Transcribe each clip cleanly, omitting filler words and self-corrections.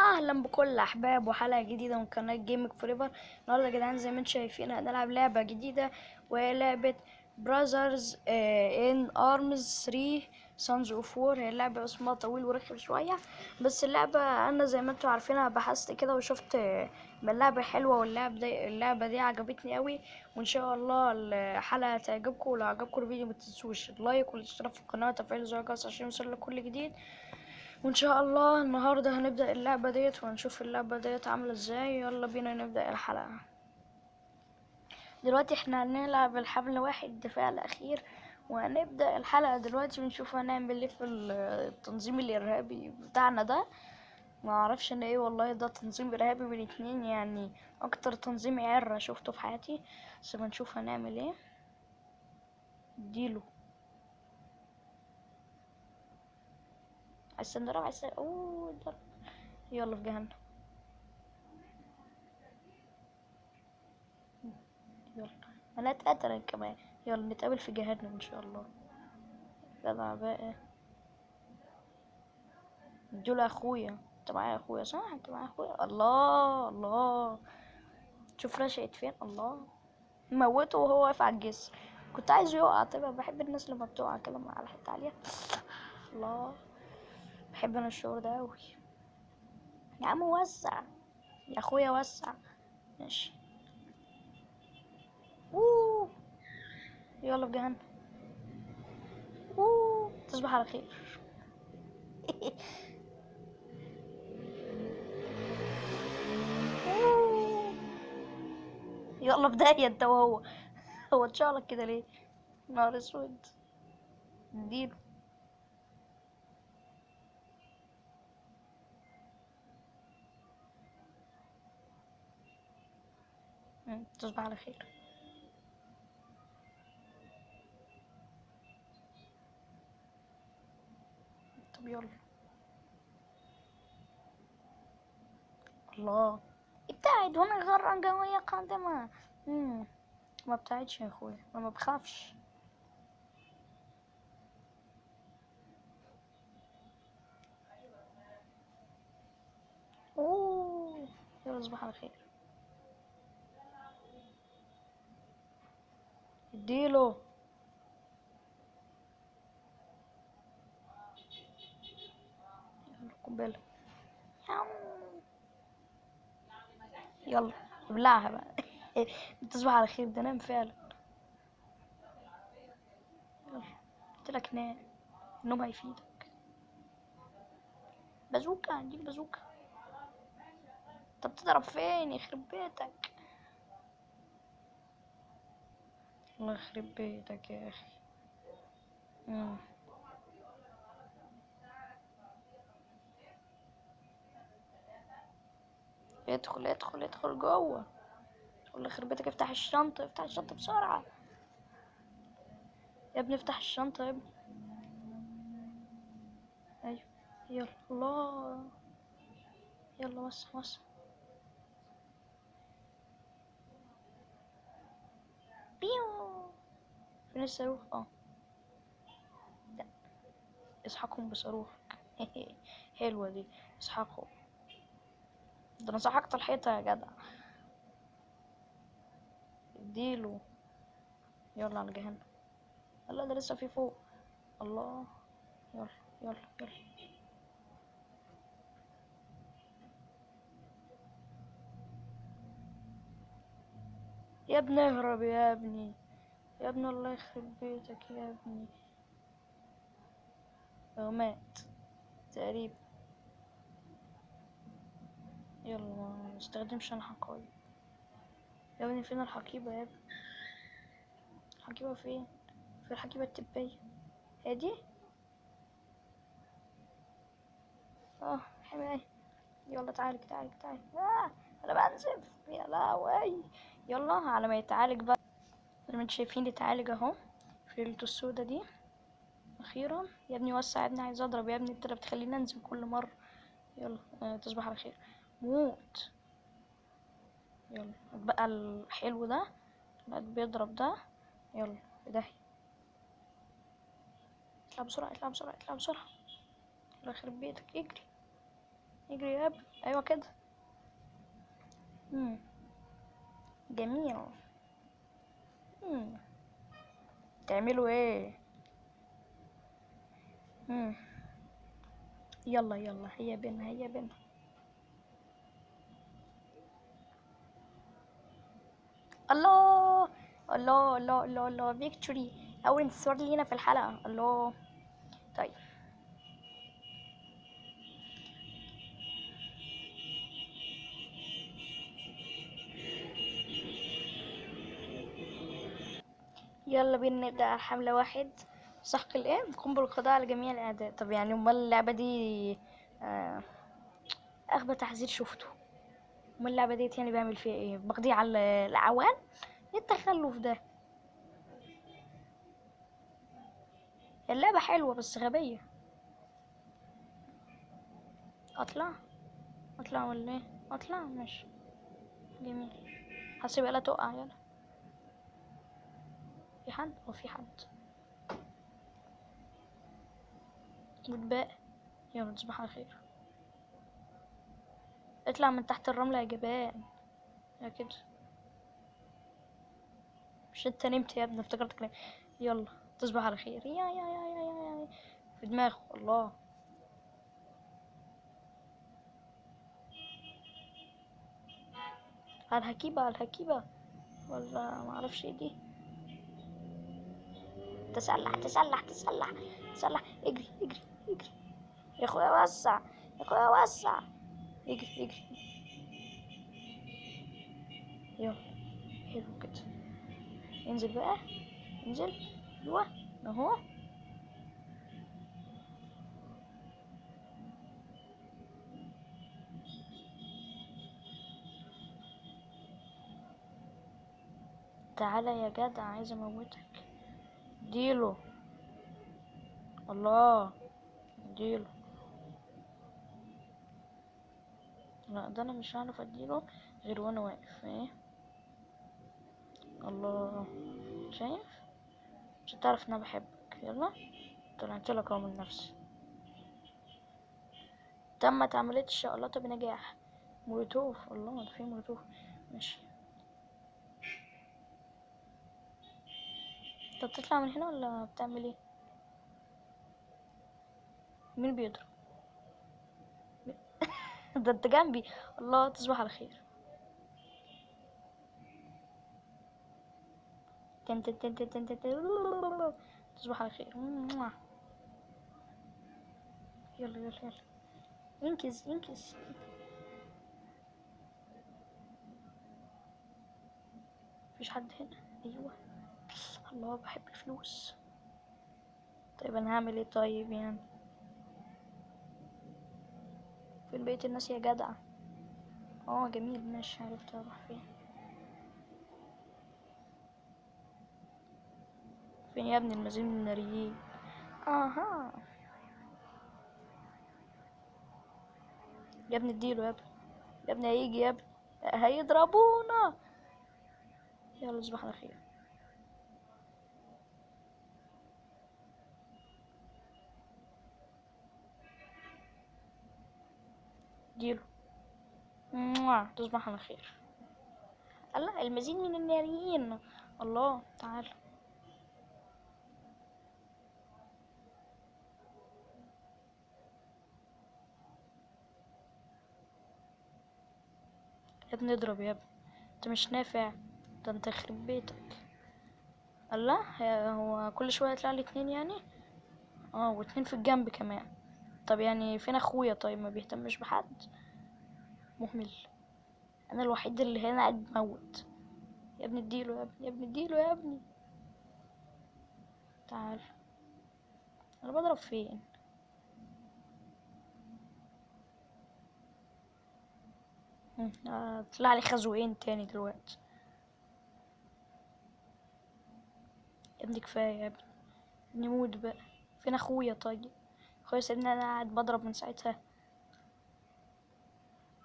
اهلا بكل احباب وحلقه جديدة من قناة Gaming Forever. النهارده يا جدعان زي ما انتم شايفين هنلعب لعبه جديدة، وهي لعبه Brothers in Arms 3 Sons of War. هي اللعبة اسمها طويل ورخم شوية، بس اللعبة انا زي ما انتم عارفينها بحثت كده وشفت من اللعبة حلوة، واللعبة دي اللعبة دي عجبتني قوي، وان شاء الله الحلقة تعجبكم. ولو عجبكم الفيديو ما تنسوش ال like والاشتراك في القناة وتفعيل زر الجرس عشان يوصل لكل جديد. وان شاء الله النهارده هنبدا اللعبة ديت وهنشوف اللعبة ديت عامله ازاي. يلا بينا نبدا الحلقة. دلوقتي احنا هنلعب الحمل واحد الدفاع الاخير، وهنبدا الحلقة دلوقتي ونشوف هنعمل ايه في التنظيم الارهابي بتاعنا ده. ما اعرفش انا ايه والله، ده تنظيم ارهابي من اتنين، يعني اكتر تنظيم عره شفته في حياتي. بس بنشوف هنعمل ايه. اديله عايز نضرب، عايز اوه ضرب. يلا في جهنم، يلا انا اتقتل كمان. يلا نتقابل في جهنم ان شاء الله. جدع بقى، دول اخويا. انت معايا اخويا صح؟ انت معايا اخويا. الله الله، شوف رشقت فين. الله، موته وهو واقف على الجسر. كنت عايزه يقع. طيب بحب الناس لما بتقع كده على حتة عالية. الله، بحب انا الشعور ده اوي. يا عم وسع يا اخويا، وسع. ماشي. اوه يلا في جهنم. اوه تصبح على خير. أوه. يلا بداية انت وهو. هو اتشعلق كده ليه؟ نهار اسود. اديله. تصبح على خير. طب يلا. الله، ابتعد هنا غرة جوية قادمة. ما ابتعدش يا اخويا، انا ما بخافش. اوه يلا تصبح على خير. اديله. يلا قنبلة. يلا ابلعها بقى. تصبح على خير. ده نام فعلا. يلا قلت لك نام، النوم هيفيدك. بازوكا، اديك بازوكا. طب تضرب فين؟ يخرب بيتك. الله يخرب بيتك يا اخي. ادخل ادخل ادخل جوه. ادخل يخرب بيتك. افتح الشنطة، افتح الشنطة بسرعة يا ابني، افتح الشنطة يا ابني. ايوه يلا. الله يلا وسع وسع. بيو. فين الصاروخ؟ لا، اسحقهم بصاروخك. حلوة دي، اسحقهم. ده انا سحقت الحيطة يا جدع. اديله. يلا على جهنم. لا ده لسه في فوق. الله يلا يلا يلا. يا ابني اهرب يا ابني، يا ابني الله يخرب بيتك يا ابني. هو مات تقريبا. يلا ما استخدمش انا حقايب يا ابني. فين الحقيبة يا ابني؟ الحقيبة فين؟ في الحقيبة الطبية هادي. حماية. يلا تعالج تعالج تعالج. انا بنزف يا لهوي. يلا على ما يتعالج بقى. زي ما انتم شايفين اتعالج اهو في ليلته السودة دي اخيرا. يا ابني وسع يا ابني، عايز اضرب يا ابني، انت اللي بتخليني انزل كل مرة. يلا تصبح على خير. موت. يلا بقى الحلو ده بقى بيضرب ده. يلا في داهية. اطلع بسرعة اطلع بسرعة اطلع بسرعة. الله يخرب بيتك اجري. اجري يا ابني. ايوه كده. جميل. تعملوا ايه؟ يلا يلا، هيا بينا هيا بينا. الله الله الله الله الله، victory، اول انتصار لينا في الحلقة. الله. طيب يلا بينا نبدأ على حملة 1. سحق الإيه؟ قم بالقضاء على جميع الأعداء. طب يعني أمال اللعبة دي أغبى تحذير شفته. أمال اللعبة ديت يعني بعمل فيها إيه؟ بقضي على الأعوان؟ إيه التخلف ده؟ اللعبة حلوة بس غبية. أطلع؟ أطلع ولا إيه؟ أطلع؟ ماشي جميل. هسيبها لا تقع. يلا في حد؟ هو في حد متباء. يلا تصبح على خير. اطلع من تحت الرملة يا جبان. يا كده مش انت نمت يا ابني؟ افتكرتك نمت. يلا تصبح على خير. يا يا يا يا يا, يا. في دماغه. الله. على الهكيبة، على الهكيبة ولا معرفش ايه دي. تسلح تسلح تسلح تسلح. اجري اجري اجري يا اخويا، وسع يا اخويا وسع. اجري اجري. يلا حلو كده. انزل بقى، انزل. ايوه اهو. تعالى يا جدع، عايز اموتك. اديله. الله اديله. لا ده انا مش هعرف اديله غير وانا واقف. ايه الله، شايف؟ مش هتعرف ان انا بحبك. يلا طلعت لك اهو من نفسي. تمت عملية الشقلطة بنجاح. مولوتوف. الله ده في مولوتوف. ماشي. طب تطلع من هنا ولا بتعمل ايه؟ مين بيضرب؟ ده انت جنبي. الله تصبح على خير. تن تن تن تن تن تن. تصبح على خير. يلا يلا يلا، انكز انكز. مفيش حد هنا. ايوه الله بحب الفلوس. طيب انا هعمل ايه طيب يعني؟ فين بقية الناس يا جدع؟ جميل ماشي، عرفت اروح فين. فين يا ابني المزيد من الناريين؟ اها يا ابني اديله يا ابني، يا ابني هيجي يا ابني، هيضربونا. يلا تصبح على خير. اديله. تصبح على خير. الله المزيد من الناريين. الله تعال. يا ابني اضرب يا ابني، انت مش نافع، ده انت يخرب بيتك. الله هو كل شويه يطلع لي اتنين يعني؟ واتنين في الجنب كمان. طب يعني فين اخويا؟ طيب ما بيهتمش بحد، مهمل. انا الوحيد اللي هنا قاعد بموت. يا ابني اديله يا ابني، يا ابني اديله يا ابني. تعال، انا بضرب فين؟ طلع لي خازوقين تاني دلوقتي. يا ابني كفايه يا ابني، نموت بقى. فين اخويا طيب؟ اخويا سيبني انا قاعد بضرب من ساعتها.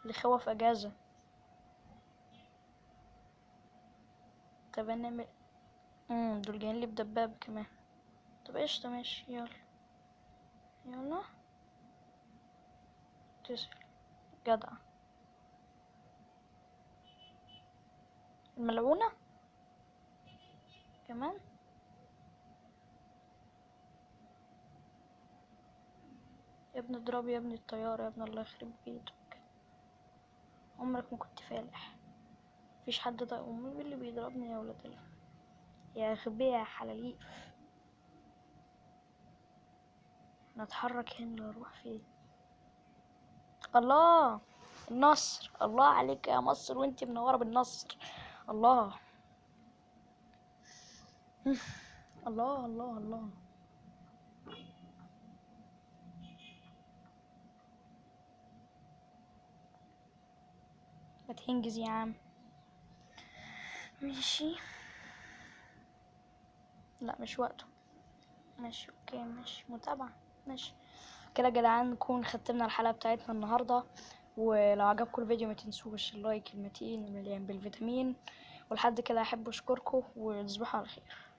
اللي خوف اجازه. طب هنعمل دول جايين لي بدبابه كمان. طب قشطه ماشي، يلا يلا تسأل. جدع. الملعونة كمان. يا ابن اضرب يا ابن الطيارة يا ابن الله يخرب بيتك، عمرك ما كنت فالح. مفيش حد طيب. امي اللي بيضربني يا ولاد يا غبية يا حلاليف. انا اتحرك هنا اروح فين؟ الله النصر، الله عليك يا مصر وانت منورة بالنصر. الله الله الله الله. ما تنجز يا عم. ماشي، لا مش وقته. ماشي okay ماشي، متابعة. ماشي كده يا جدعان، نكون ختمنا الحلقة بتاعتنا النهاردة. ولو عجبكم الفيديو ما تنسوش ال like المتين المليان بالفيتامين. ولحد كده احب اشكركم وتصبحوا على خير.